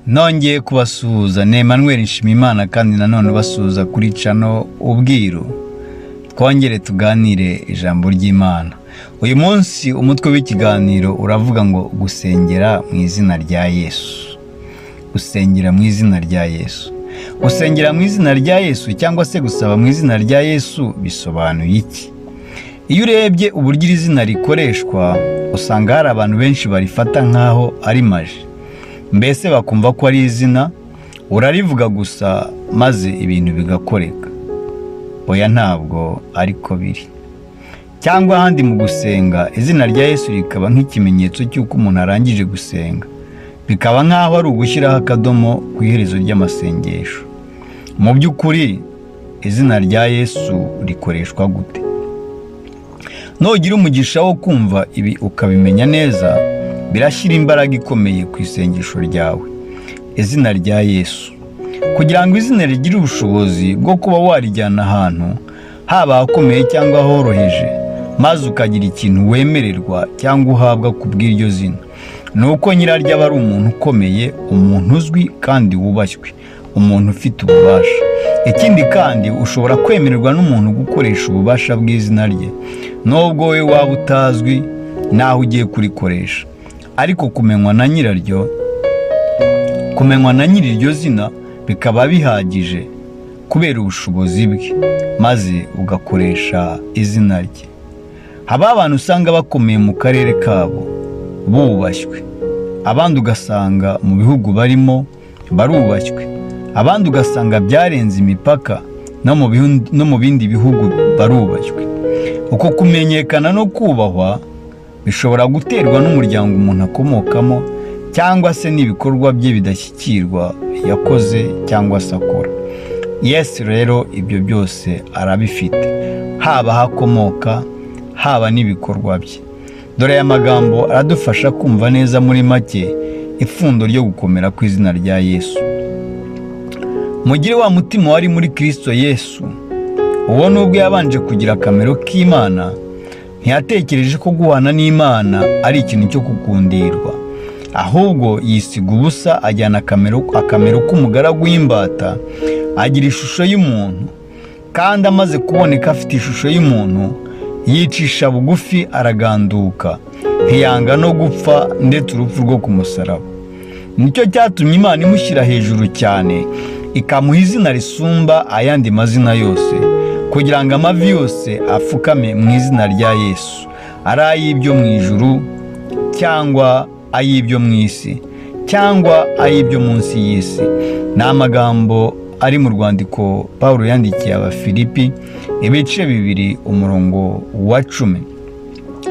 Nongeye kubasuhuza, ni Emmanuel Nshimiyimana, kandi nanone ubasuhuza kuri channel Ubwiru. Twongere tuganire ijambo ry'Imana. Uyu munsi umutwe w'ikiganiro uravuga ngo gusengera mu izina rya Yesu. Gusengera mu izina rya Yesu. Gusengera mu izina rya Yesu cyangwa se gusaba mu izina rya Yesu bisobanuye iki? Iyo urebye uburyo iri zina rikoreshwa, usanga hari abantu benshi barifata nk'aho ari magie, mbese bakumva ko ari izina urarivuga gusa maze ibintu bigakoreka. Oya, ntabwo ariko biri. Cyangwa ahandi mu gusenga, izina rya Yesu rikaba nk'ikimenyetso cy'uko umuntu arangije gusenga, bikaba nk'aho ari ugushyiraho akadomo ku iherezo ry'amasengesho. Mu by'ukuri, izina rya Yesu rikoreshwa gute? Nugira umugisha wo kumva ibi ukabimenya neza, birashyira imbaraga ikomeye ku isengesho ryawe. Izina rya Yesu, kugira ngo izina rigire ubushobozi bwo kuba warijyana ahantu, haba ahakomeye cyangwa ahoroheje, maze ukagira ikintu wemererwa cyangwa uhabwa ku bw'iryo zina, ni uko nyiraryo aba ari umuntu ukomeye, umuntu uzwi kandi wubashywe, umuntu ufite ububasha. Ikindi kandi, ushobora kwemererwa n'umuntu gukoresha ububasha bw'izina rye, nubwo we waba utazwi n'aho ugiye kurikoresha. Ariko kumenywa na nyiraryo, kumenywa na nyiri iryo zina bikaba bihagije kubera ubushobozi bwe, maze ugakoresha izina rye. Haba abantu usanga bakomeye mu karere kabo, bubashywe, abandi ugasanga mu bihugu barimo barubashywe, abandi ugasanga byarenze imipaka, no mu bindi bihugu barubashywe. Uko kumenyekana no kubahwa bishobora guterwa n'umuryango umuntu akomokamo, cyangwa se n'ibikorwa bye bidashyikirwa yakoze cyangwa se akora. Yesu rero ibyo byose arabifite, haba aho akomoka, haba n'ibikorwa bye. Dore aya magambo aradufasha kumva neza muri make ipfundo ryo gukomera kw'izina rya Yesu. Mugire wa mutima wari muri Kirisito Yesu. Uwo nubwo yabanje kugira akamero k'Imana, ntiyatekereje ko guhana n'Imana ari ikintu cyo kugundirwa, ahubwo yisiga ubusa, ajyana akamero k'umugaragu w'imbata, agira ishusho y'umuntu. Kandi amaze kuboneka afite ishusho y'umuntu, yicisha bugufi, araganduka, ntiyanga no gupfa, ndetse urupfu rwo ku musaraba. Nicyo cyatumye Imana imushyira hejuru cyane, ikamuha izina risumba ayandi mazina yose, kugira ngo amavi yose apfukame mu izina rya Yesu, ari ay'ibyo mu ijuru cyangwa ay'ibyo mu isi cyangwa ay'ibyo munsi y'isi. Ni amagambo ari mu rwandiko Paul yandikiye Abafilipi, ibice 2, umurongo wa 10.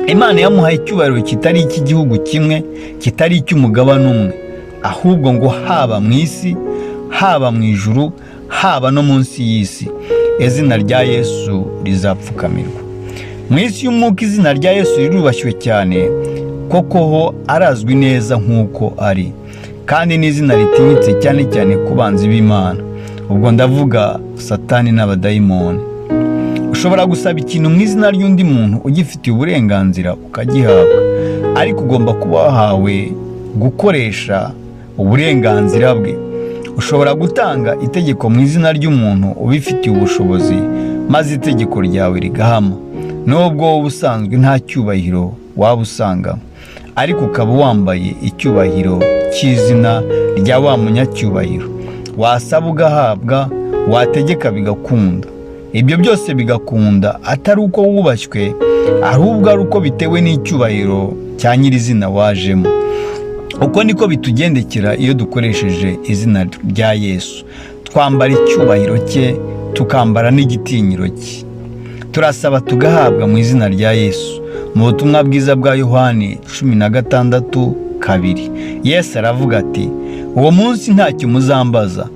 Imana yamuhaye icyubahiro kitari icy'igihugu kimwe, kitari icy'umugabane umwe, ahubwo ngo haba mu isi, haba mu ijuru, haba no munsi y'isi, izina rya Yesu rizapfukamirwa. Mu isi y'umwuka, izina rya Yesu rirubashywe cyane, koko ho arazwi neza nk'uko ari, kandi n'izina ritinyitse cyane cyane ku banzi b'Imana, ubwo ndavuga Satani n'abadayimoni. Ushobora gusaba ikintu mu izina ry'undi muntu ugifitiye uburenganzira, ukagihabwa, ariko ugomba kuba wahawe gukoresha uburenganzira bwe. Ushobora gutanga itegeko mu izina ry'umuntu ubifitiye ubushobozi, maze itegeko ryawe rigahama, nubwo wowe ubusanzwe nta cyubahiro waba usangamo, ariko ukaba wambaye icyubahiro cy'izina rya wa munyacyubahiro. Wasaba ugahabwa, wategeka bigakunda. Ibyo byose bigakunda atari uko wubashywe, ahubwo ari uko bitewe n'icyubahiro cya nyirizina wajemo. Uko niko bitugendekera iyo dukoresheje izina rya Yesu. Twambara icyubahiro cye, tukambara n'igitinyiro cye. Turasaba tugahabwa mu izina rya Yesu. Mu butumwa bwiza bwa Yohani 16:2, Yesu aravuga ati: "Uwo munsi ntacyo muzambaza.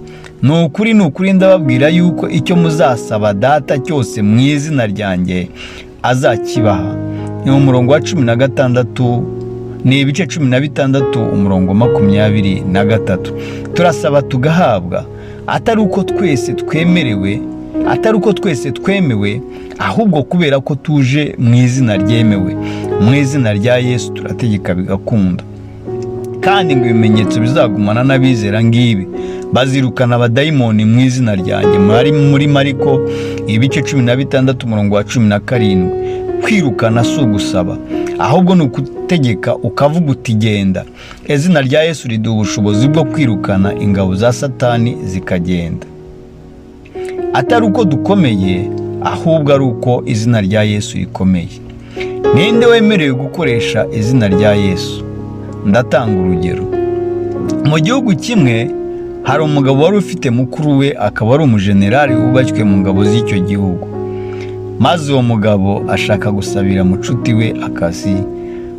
Ni ukuri, ni ukuri, ndababwira yuko icyo muzasaba Data cyose mu izina ryanjye azakibaha." Ni mu murongo wa 16, ni ibice 16, umurongo 23. Turasaba tugahabwa, atari uko twese twemerewe, atari uko twese twemewe, ahubwo kubera ko tuje mu izina ryemewe. Mu izina rya Yesu turategeka bigakunda. Kandi ngo ibimenyetso bizagumana n'abizera ngibi: bazirukana abadayimoni mu izina ryanjye. Muri Mariko ibice 16, umurongo wa 17. Kwirukana si ugusaba, ahubwo ni ukutegeka, ukavuga uti: "Genda." Izina rya Yesu riduha ubushobozi bwo kwirukana ingabo za Satani zikagenda, atari uko dukomeye, ahubwo ari uko izina rya Yesu rikomeye. Ninde wemerewe gukoresha izina rya Yesu? Ndatanga urugero. Mu gihugu kimwe hari umugabo wari ufite mukuru we, akaba ari umujenerali wubashywe mu ngabo z'icyo gihugu. Maze uwo mugabo ashaka gusabira mucuti we akazi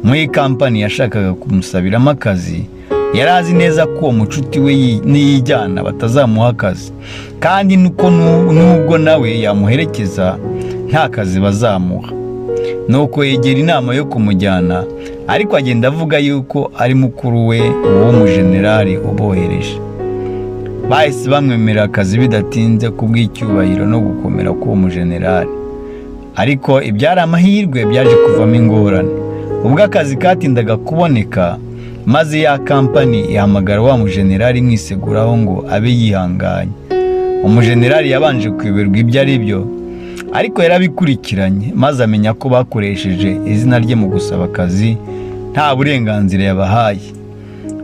muri kampani yashakaga kumusabiramo akazi. Yari azi neza ko uwo mucuti we niyijyana batazamuha akazi, kandi nuko nubwo nawe yamuherekeza nta kazi bazamuha. Nuko yegera inama yo kumujyana, ariko agenda avuga yuko ari mukuru we, uwo mujenerali ubohereje. Bahise bamwemerera akazi bidatinze kubw'icyubahiro no gukomera k'uwo mujenerali. Ariko ibyari amahirwe byaje kuvamo ingorane ubwo akazi katindaga kuboneka, maze ya kampani ihamagara wa mujenerali imwiseguraho ngo abe yihanganye. Umujenerali yabanje kuyoberwa ibyo ari byo, ariko yarabikurikiranye maze amenya ko bakoresheje izina rye mu gusaba akazi nta burenganzira yabahaye.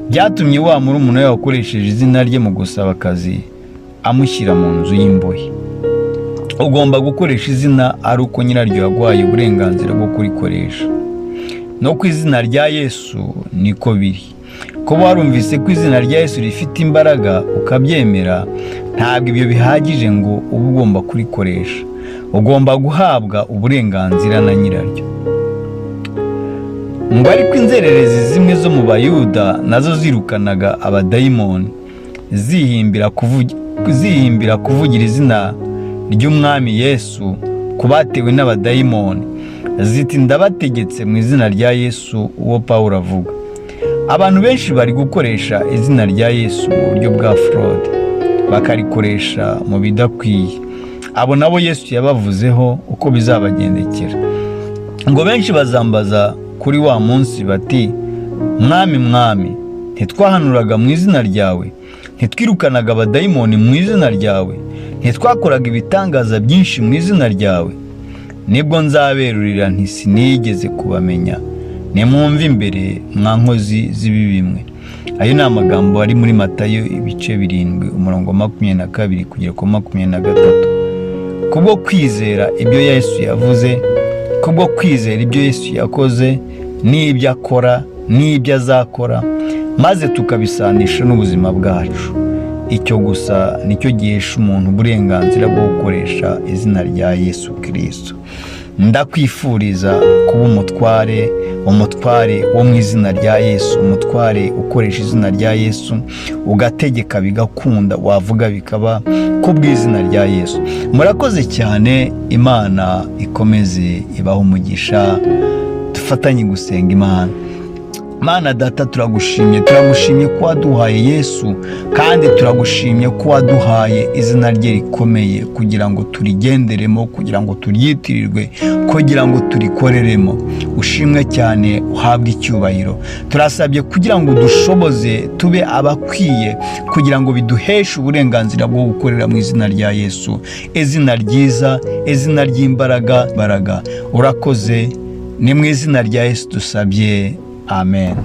Byatumye wa murumuna we wakoresheje izina rye mu gusaba akazi amushyira mu nzu y'imbohe. Ugomba gukoresha izina ari uko nyiraryo yaguhaye uburenganzira bwo kurikoresha. No ku izina rya Yesu niko biri. Kuba warumvise ko izina rya Yesu rifite imbaraga ukabyemera, ntabwo ibyo bihagije ngo ube ugomba kurikoresha. Ugomba guhabwa uburenganzira na nyiraryo. Ngo ariko inzererezi zimwe zo mu Bayuda nazo zirukanaga abadayimoni, zihimbira kuvugira izina ry'Umwami Yesu ku batewe n'abadayimoni, ziti: "Ndabategetse mu izina rya Yesu uwo Pawulo avuga." Abantu benshi bari gukoresha izina rya Yesu mu buryo bwa fraude, bakarikoresha mu bidakwiye. Abo nabo Yesu yabavuzeho uko bizabagendekera, ngo: "Benshi bazambaza kuri wa munsi bati: 'Mwami, Mwami, ntitwahanuraga mu izina ryawe? Ntitwirukanaga abadayimoni mu izina ryawe? Ntitwakoraga ibitangaza byinshi mu izina ryawe?' Nibwo nzaberurira nti: 'Sinigeze kubamenya, nimwumve imbere, mwa nkozi z'ibibi mwe.'" Ayo ni amagambo ari muri Matayo ibice 7, umurongo 22 kugera ku 23. Kubwo kwizera ibyo Yesu yavuze, kubwo kwizera ibyo Yesu yakoze n'ibyo akora n'ibyo azakora, maze tukabisanisha n'ubuzima bwacu, icyo gusa nicyo gihesha umuntu uburenganzira bwo gukoresha izina rya Yesu Kirisito. Ndakwifuriza kuba umutware, umutware wo mu izina rya Yesu, umutware ukoresha izina rya Yesu, ugategeka bigakunda, wavuga bikaba ku bw'izina rya Yesu. Murakoze cyane, Imana ikomeze ibahe umugisha. Dufatanye gusenga Imana. Mana Data, turagushimye, turagushimye ko waduhaye Yesu, kandi turagushimye ko waduhaye izina rye rikomeye kugira ngo turigenderemo, kugira ngo turyitirirwe, kugira ngo turikoreremo. Ushimwe cyane, uhabwe icyubahiro. Turasabye kugira ngo dushoboze tube abakwiye, kugira ngo biduheshe uburenganzira bwo gukorera mu izina rya Yesu, izina ryiza, izina ry'imbaraga baraga. Urakoze, ni mu izina rya Yesu dusabye, amen.